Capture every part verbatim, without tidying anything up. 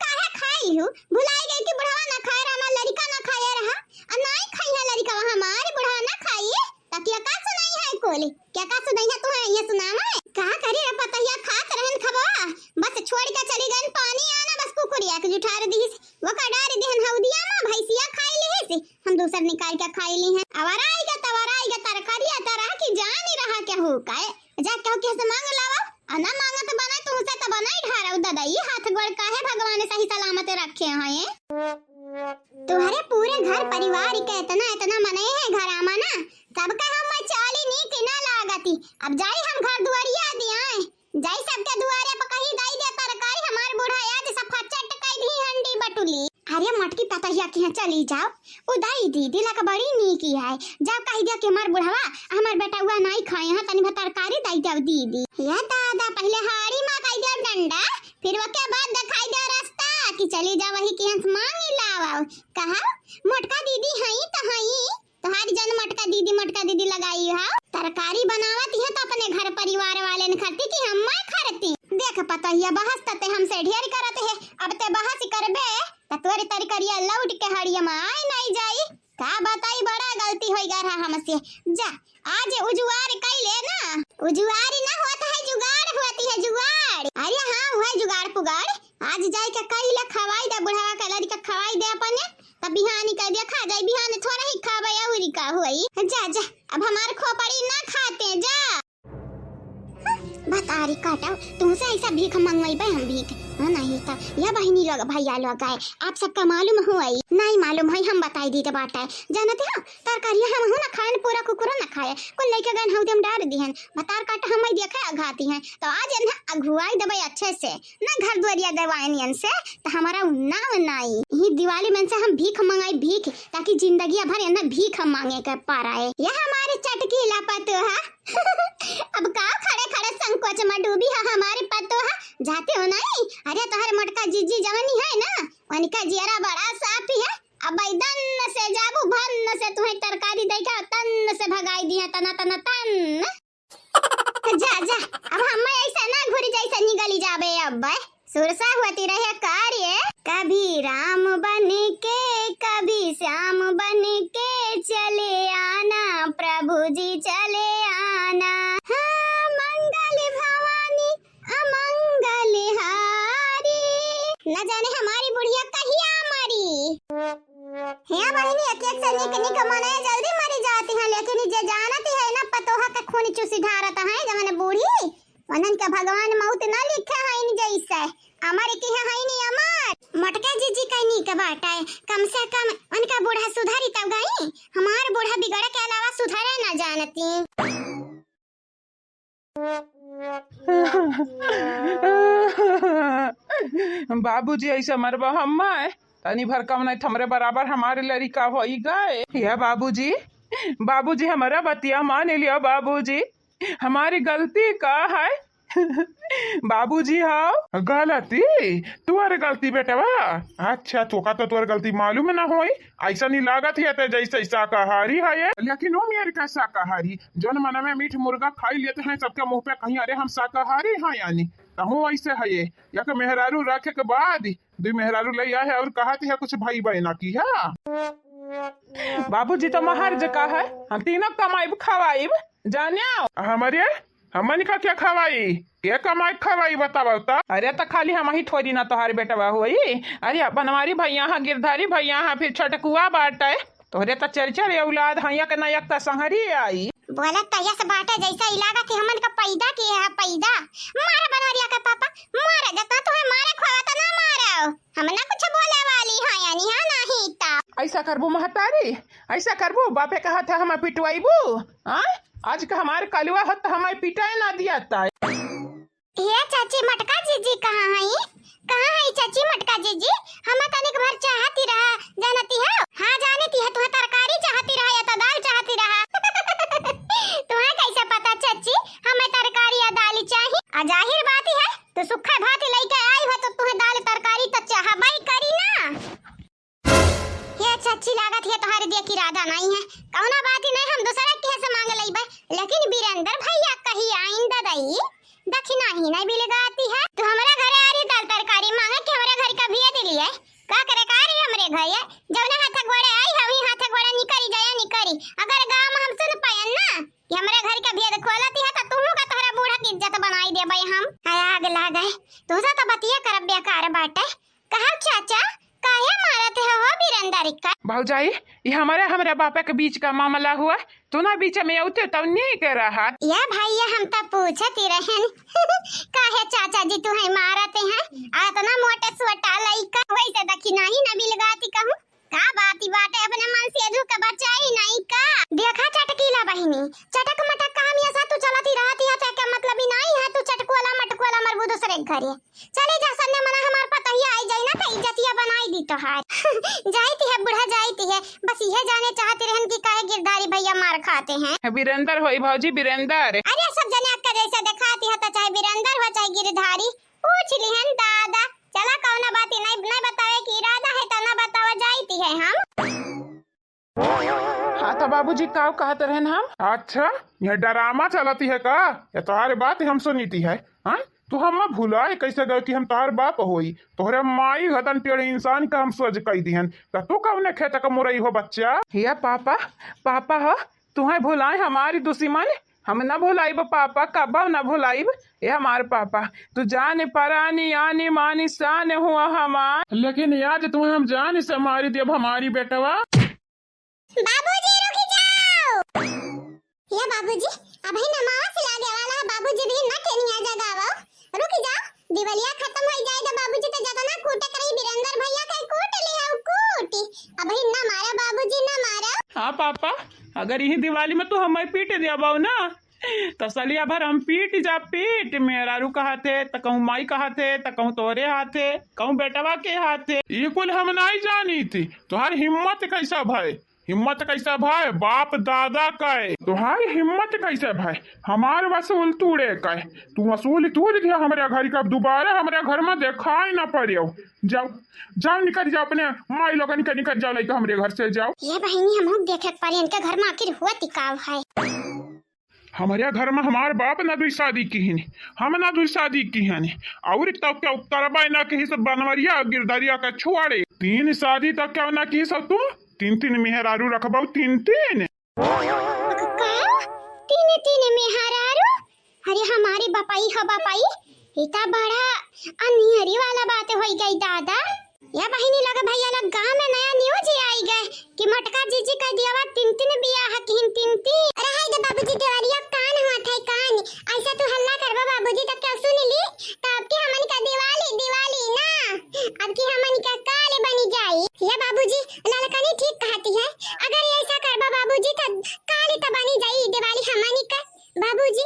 काहे खाई हूँ? भुलाई गई कि बुढ़वा ना खाए रहा, हमार लड़िका ना खाए रहा। आ नाई खाई है लड़िका, हमार बुढ़वा ना खाई। त क्या का सुनाई है कोली? क्या का सुनाई है तुम्हें? ये सुनावा है? का करी रे पतहिया, खात रहन खबवा, बस छोड़ के चली गन पानी आना, बस कुकुरिया के जुठार दीस, वो का डार दिहन हौदिया मा, भैंसिया खाई लिहिस, हम दूसर निकाल के खाई ली हैं। अवराई के तवराई के तरकारिया तरह की जानी रहा केहू का है। जा केहू केहू से मांग लावा, आ ना मांगा त बनाई, तुहसे त बनाई ढारव दादा, ई हाथ गोड़ काहे भगवान सही सलामत रखे हैं? तोहरे पूरे घर परिवार के इतना, इतना मनई है घरा मा ना, सबका हम चाली नीक ना लागती। अब जाई हम घर दुआरिया दियाए, जाई सबके दुआरे पर कही, "दई दे तरकारी, हमार बूढ़ा आज सब फचट कई दी हंडी बटुली।" अरे मोटकी पतहिया के यहाँ चली जाओ, उ दई दीदी लगा बड़ी नीक है, जाओ कही दिया कि हमार बुढ़वा, हमार बेटउआ नाई खाए हैं, तनी भर तरकारी दई दे दीदी। ये दादा, पहले हाड़ी मा कही दे डंडा, फिर ओके बाद दिखाई दे रास्ता कि चली जा वही के यहाँ से मांगी लावा। कहा मोटका दीदी हई त हई, तोहारी जन मोटका दीदी, मोटका दीदी लगाई हा। तरकारी बनावत है त अपने घर परिवार वाले न खरती कि हम मैं खरती। देख पतहिया, बहस त ते हमसे ढेर करत है, अब ते बहस करबे त तोरी तरकारिया लौट के हड़िया मा आए नहीं जाई। का बताई, बड़ा गलती होई गा रहा हमसे। जा, आज उजुआर कई ले ना। उजुआरी ना होत है, जुगाड़ होती है, जुगाड़। अरे हाँ, वह जुगाड़ पुगाड़। आज जाए के कई ले खवाई दे, बुढ़वा के लड़का खवाई दे अपने, तब बिहानी का देखा जाए, बिहान थोड़ा ही खावे अउरी का होई। जा, जा, अब हमार खोपड़ी ना खाते, जा। बतारी काटा, तुमसे ऐसा भीख मंगवाई बे हम भीख। हाँ, नहीं तो यह बहिनी लोग, भैया लोग आए, आप सबका मालूम हुई? नहीं मालूम है, हम बताई दी बाटे। जानते हो, तरकारिया हम हूँ ना खाएन, पूरा कुकुरो ना खाए, कुल लेके गए हौदे मा डार दिहन। बतार काटा हम देखे अघाती हैं, तो आज इन्हें अघुआई देवे अच्छे से, ना घर दुआरिया देवाएन इनसे, तो हमारा नाव नाई। यही दिवाली में से हम भीख मंगाई, भीख, ताकि जिंदगी भर इन्हें भीख मांगे के पाराए। यह हमारे चटकीला पतोहा। अब का खड़े खड़े संकोच में डूबी है हमारी पतोहा, जाते हो नहीं? अरे तोहर मोटका जीजी जवनी है ना, उनका जियरा बड़ा साफ है। अब दन्न से जाबू भन्न से तुम्हें तरकारी दे के तन्न से भगाई दिया, तना तना तन्न। जा, जा, अब हम ऐसा ना घुरी जैसे निगली जाबे अब। सुरसा होती रहे कार्य। कभी राम बन के, कभी श्याम बन के चले आना, प्रभु जी चले आना। हाँ, मंगल भवानी अमंगल हारी। न जाने हमारी बुढ़िया कहिया मरी। हे बहिनी, एक एक से निक निक मनई जल्दी मरी जाती हैं, लेकिन जे जानती है ना पतोहा के खून चूसी ढारत है, जवन बूढ़ी, उन्हन के भगवान मौत ना लिखे हैं जैसे। अमर की है, है नी अमर। मोटका जीजी का नीक बाटे, कम से कम उनका बूढ़ा सुधरी तब गई, हमार बूढ़ा बिगड़े के अलावा सुधरे ना जानती। बाबूजी ऐसे मरबा हम्मे, तनी भर कम नहीं, हमरे बराबर हमारे लड़िका होई गए। हे बाबूजी, बाबूजी हमारा बतिया मान लिया बाबूजी, हमारी गलती का है? बाबूजी हाव। गलती? तुअर गलती बेटवा? अच्छा, तोका तो तुअर गलती मालूम ना होई। ऐसा नहीं लागत है ते जैसे शाकाहारी है ये। लेकिन वो मेरे का शाकाहारी, जौन मन में मीठ मुर्गा खाई लेते हैं, सबके मुंह पे कहीं, "अरे हम शाकाहारी हैं," यानी तहूँ ऐसे है ये। या के मेहरारू रखे के बाद दुई मेहरारू ले आए और कहत है कुछ भाई बहना की है। बाबूजी तो महर जे का है, हम तीनों कमाइब खवाइब, जानियो। हमारे हमन का क्या खवाई? के कमाई खवाई बतावा तो? अरे तो खाली हम ही थोड़ी ना तोहार बेटवा होई। अरे बनवारी भैया हाँ, गिरधारी भैया हाँ, फिर छोटकुआ बाटे। तोहरे तो चार चार औलाद हैं, एक ना एक तो संहरी आई। बोलत तो यस बाटे जैसा इलाका कि हमन का पैदा किए है पैदा। मारे बनवरिया के पापा, मारे जतना तुम्हें मारे खोवा तो ना मारो। हम ना कुछ बोले वाली हाँ यानी हाँ नहीं ता। ऐसा करबू महतारी, ऐसा करबू? बापे कहा था हमें पिटवाइबू? हाँ? आज का हमारे कलुआ हो तो हमें पिटाए ना दिया ता। हे चाची, मोटका जीजी कहाँ हई? कहाँ हई चाची मोटका जीजी? हम तनिक भर चाहती रहा, जानती हो? हाँ जानती है, तुम्हें तरकारी चाहती रहा या तो दाल चाहती रहा। तुम्हें कैसे पता चाची? हमें तरकारी या दाल चाही। आ जाहिर बात है, तो सुखा भात लेके आई हो तो तुम्हें दाल तरकारी तो चाहबई करी ना। हे चाची, लागत है तोहरे दिया के इरादा नहीं है। कौनो बात ही नहीं, हम दूसरा के से मांग लेबे, लेकिन वीरेंद्र भैया कही आइन ददई, दक्षिणा ही नहीं बिलगाती है। तू हमरा घरे आ रही दाल तरकारी मांगे कि हमरा घर का ये का करे का रही हमरे घर ये? जौने हाथ गोड़े आई है, वही हाथ गोड़े निकरी जाए, निकरी। अगर गाँव में हम सुन पायन ना कि हमरे घर के भेद खोलती है, तो तुहू का तोहरा बूढ़ा की इज्जत बनाई देबै हम। हाय, आग लागे, तुहसे तो बतिया करब बेकार बाटे। कहा चाचा, काहे मारत है हो बिरंदर का? भौजाई, ये हमारे, हमरे बापे के बीच का मामला हुआ, तू ना बीच में उठे तब नीक रहत। ये भैया, हम तो पूछत ही रहन, काहे चाचा जी तू है मारत हैं? आ इतना मोटे सोटा लइका, वैसे देखी नहीं ना बिलगाती कहूँ। का बाती बाटे, अपने मन से एजू के बचाई नहीं का? देखा चटकीला बहिनी, चटक मटक काम ये सा तू चलती रहती है, तो क्या मतलब ही नहीं है, तू चटकोला मटकोला मरबू दूसरे के घरे। चले जा सन्ने मना हमार पतहिया आई जाई ना, तो इज्जतिया बनाई दी तोहार। जाइत है बूढ़ा, जाइत है, बस यह जाने चाहती रहन कि काहे गिरधारी भैया मार खाते हैं। बिरंदर होई भौजी, बिरंदर। अरे सब जने अक्का जैसा दिखाती है, तो चाहे बिरंदर हो चाहे गिरधारी, पूछ लिहन दादा। चला कौना बाती नहीं, नहीं बतावे की इरादा है, तो ना बतावा जाइत है हम। हाँ, तो बाबूजी, का कहत रहन हम? अच्छा, यह ड्रामा चलती है का? ये तोहारे बात हम सुनीती है, हाँ? तू हम भुलाए कैसे गए कि हम तोहार बाप होई? तोहरे माई हतन टेढ़े इंसान का हम सोच कई दिहन। तो तू कौने खेत का मुरई हो बच्चा? हिया पापा, पापा हो, तुहें भुलाए हमारी दुश्मन? हम ना भुलाइब पापा, कबो ना भुलाइब। ए हमार पापा, तू जान परानी आनी मानी शान हुआ हमार। लेकिन आज तुम्हें हम जान से मारी देब हमारी बेटवा। बाबूजी, रुकी जाओ। ये बाबूजी, अबही नमाज लागे वाला है, बाबूजी भी ना टेनिया जगावो। रुकी जाओ, दिवलिया खत्म हो जाए तो बाबूजी तो जतना कूटे करही बिरेंदर भैया के कूट ले आओ, कूट। अबही ना मारा बाबूजी, ना मारा। हाँ पापा, अगर यही दिवाली में तू हमें पीट देबो ना, तो सलिया भर हम पीट जा पीट। मेहरारू का हाथे, तो कहूँ माई का हाथे, तो कहूँ तोरे हाथे, कहूँ बेटवा के हाथे। ये कुल हम नहीं जानी थी। तोहार हिम्मत कैसा भय? हिम्मत कैसा भय? बाप दादा का है। तोहार हिम्मत कैसा भय? हमार वसूल तूड़े का है। तू वसूल तूड़ दिया हमरे घर का, अब दोबारा हमरे घर में दिखाई ना पड़ियो। जाओ, जाओ, निकल जाओ, अपने माई लोगन के निकल जाओ, लइका हमरे घर से जाओ। ये बहिनी, हमहू देखे के पड़ी इनके घर में आखिर हुआ तिकाव है। हमरे घर में हमार बाप ना दुई शादी किहिन, हम ना दुई शादी किहन। और तो क्या करबा ना कही सब बनवरिया गिरदरिया का छोड़े। तीन शादी तो क्या ना कही सब तू, तीन तीन मेहरारू रखबो, तीन तीन। का? तीन तीन मेहरारू? अरे हमारी बपाई हो बपाई, इता बड़ा अनिहरी वाला बात होई गई दादा। या बहिनी, लगा भैया लोग गाँव में नया news ही आई गए कि मोटका जीजी का दियावा तीन तीन बियाह किहिन, तीन तीन। अरे हाय गे बाबूजी, देवरिया कान हुआ था कान, ऐसा तू हल्ला करबा बाबूजी तो क्या सुन ली? तो अब की हमन का दिवाली, दिवाली ना, अब की हमन का काल बनी जाई। या बाबूजी, ललकनी ठीक कहती है, अगर ऐसा करबा बाबूजी तो काल तो बनी जाई दिवाली हमन का। बाबूजी,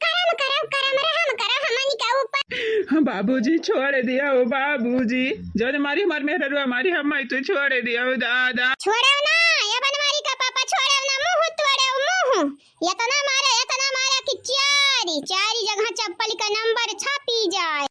करम करो, करम रहम करो हमनी के ऊपर। बाबूजी, छोड़ दिया हो बाबूजी, जौन मारी हमार मेहररुआ मारी हम माई, तू छोड़ दिया हो दादा। छोड़ो ना, ये बनवारी का पापा, छोड़ो ना, मुंह तोड़ो मुंह। इतना मारा, इतना मारा कि चारी, चारी जगह चप्पल का नंबर छपी जाए।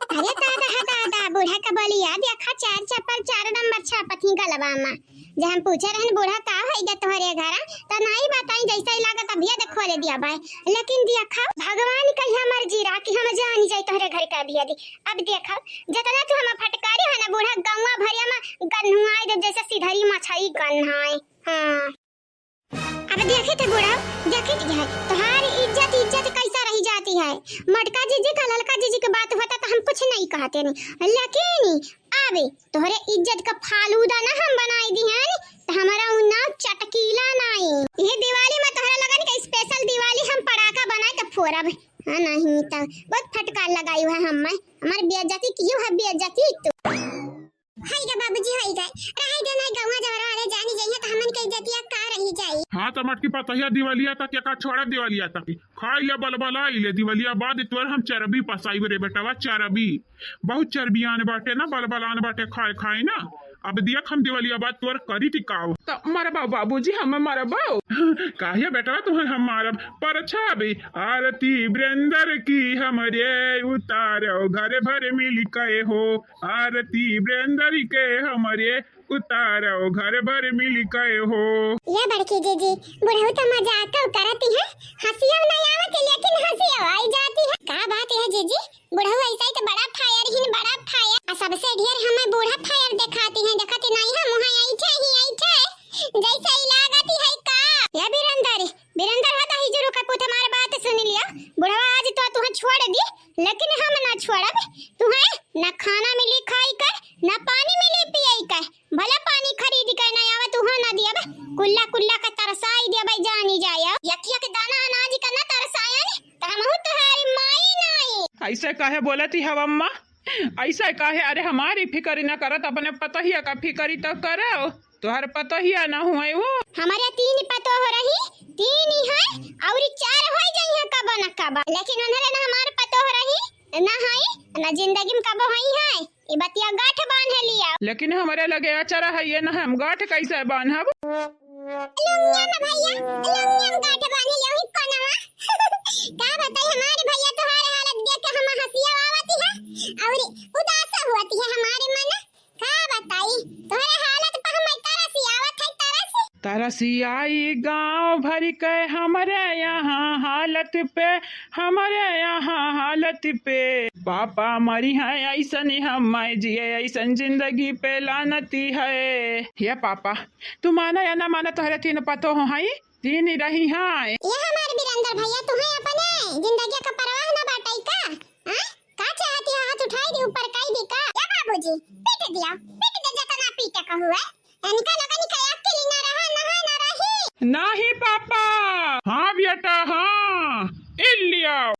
अरे दादा, हा दादा, बूढ़ा का बोलिया देखा, चार चप्पल चार नंबर छापत ही गलवा में। जब हम पूछे रहन बूढ़ा का होई गे तोहरे घरा, त नाई बताई, जैसे ही लागत अभिया देख खोले दिया भाई। लेकिन देखा, भगवान का यह मर्जी रहा कि हम जानी जाई तोहरे घर का अभिया दी। अब देखा, जितना तू हम फटकारी है ना बूढ़ा, गौवा भरिया में गन्हुआई दे, जैसे सिधरी मछली गन्हाए। हाँ। अब देखित है बूढ़ा, देखित है, तोहार इज्जत, इज्जत कैसा रही जाती है। मोटका जीजी का ललका जीजी के बात होता तो हम कुछ नहीं कहते नहीं, लेकिन अब तोहरे इज्जत का फालूदा ना हम बनाई दिहन, तो हमारा उ नाव चटकीला नहीं। ये दिवाली में तोहरा लगन के special दिवाली हम पड़ाका बनाए तो फोड़ब। हाँ, नहीं तो बहुत फटकार लगाई हुआ हम, हमार बेइज्जती कियो है, बेइज्जती तू। होई गे बाबूजी, होई गे। रहे दे, नहीं गौवा जवरा वाले जानी जइहे तो हमन के इज्जतिया का रही जाई। हाँ, तो मटकी पतहिया दिवालिया तक एका छोड़ा, दिवालिया तक खाई ले, बलबलाई ले, दिवालिया बाद तोर हम चरबी पसाई रे बेटवा, चरबी। बहुत चरबियान बाटे ना, बलबलान बाटे, खाए खाए ना। अब दिया हम देवलिया बात तोर करी टिकाओ। त मरबा बाबूजी, हम मरबा। काहे बेटवा तुहे हम मारब? पर छाबी आरती बिरेंदर की हमरे उतारो घर भर मिल के हो। आरती बिरेंदर के हमरे उतारो घर भर मिल के हो। या बड़की जीजी, बुढ़ऊ तो मजाक करती है, हंसिया ना आवत है, लेकिन हंसिया आई जाती है। का बात है जीजी, बुढ़ऊ ऐसा ही तो बड़ा फायर ही बड़ा फायर, आ सबसे ढेर हमें बूढ़ा फायर दिखाती है, देखती नहीं है, मुँह ऐठे ही ऐठे, जैसे ही लागती है का। या बिरेंदर, बिरेंदर होता ही जुरू का पूत, हमारे बात सुन लिया, बुढ़वा आज तो तुहे छोड़ दी, लेकिन हम ना छोड़ब तुहे, ना खाना मिली खाई के, ना पानी मिली पिए के, भले पानी खरीद के ना आवे, तुहे ना दियब, कुल्ला कुल्ला के तरसाई दियब, जानी जाए। यकिया के दाना अनाज का ना तरसायन, त हमहू तोहारी माई नाई। ऐसे काहे बोलती हव अम्मा? ऐसे काहे? अरे हमारी फिकर न करत, अपने पतोहिया का फिकर तो करो। तोहर पतोहिया न हुए वो। हमारे तीन पतोह रही, तीन ही है, और चार हो जाइए कबो न कबो, लेकिन उन्हरे न हमार पतोह रही, न है, न जिंदगी में कबो हुई है। ई बतिया गांठ बांध लिया। लेकिन हमरे लगे अचरा है ये ना, हम गांठ कैसे बांधब? लुंगिया में भैया, लुंगिया में गांठ बांध लिया ही कोनवा। का बताई हमारे भैया, तोहार हालत देख के हम हंसिया आवती है और उदास होती है हमारे मन। का बताई तोहरे हालत पर हम तरस आवत है, तरस। तरसियाई गांव भर के हमरे यहाँ हालत पे, हमरे यहाँ हालत पे। पापा मरी है ऐसन, हम जिए ऐसन जिंदगी पे लानती है। हे पापा, तू माना या ना माना, तोहरे तीन पतोह हैं, तीन ही रही हैं। ये हमार बिरेंदर भैया, तुहे अपने जिंदगी का परवाह ना बाटई का? हाँ? का चाहती है, हाथ उठाई दी, ऊपर कई दी का? या बाबूजी, पीट दिया, पीट दे, जतना पीटे का हुआ। इनका लगा निकल अकेली ना रहा, ना है, ना रही। नाही पापा। हाँ बेटा, हाँ। इ लिया।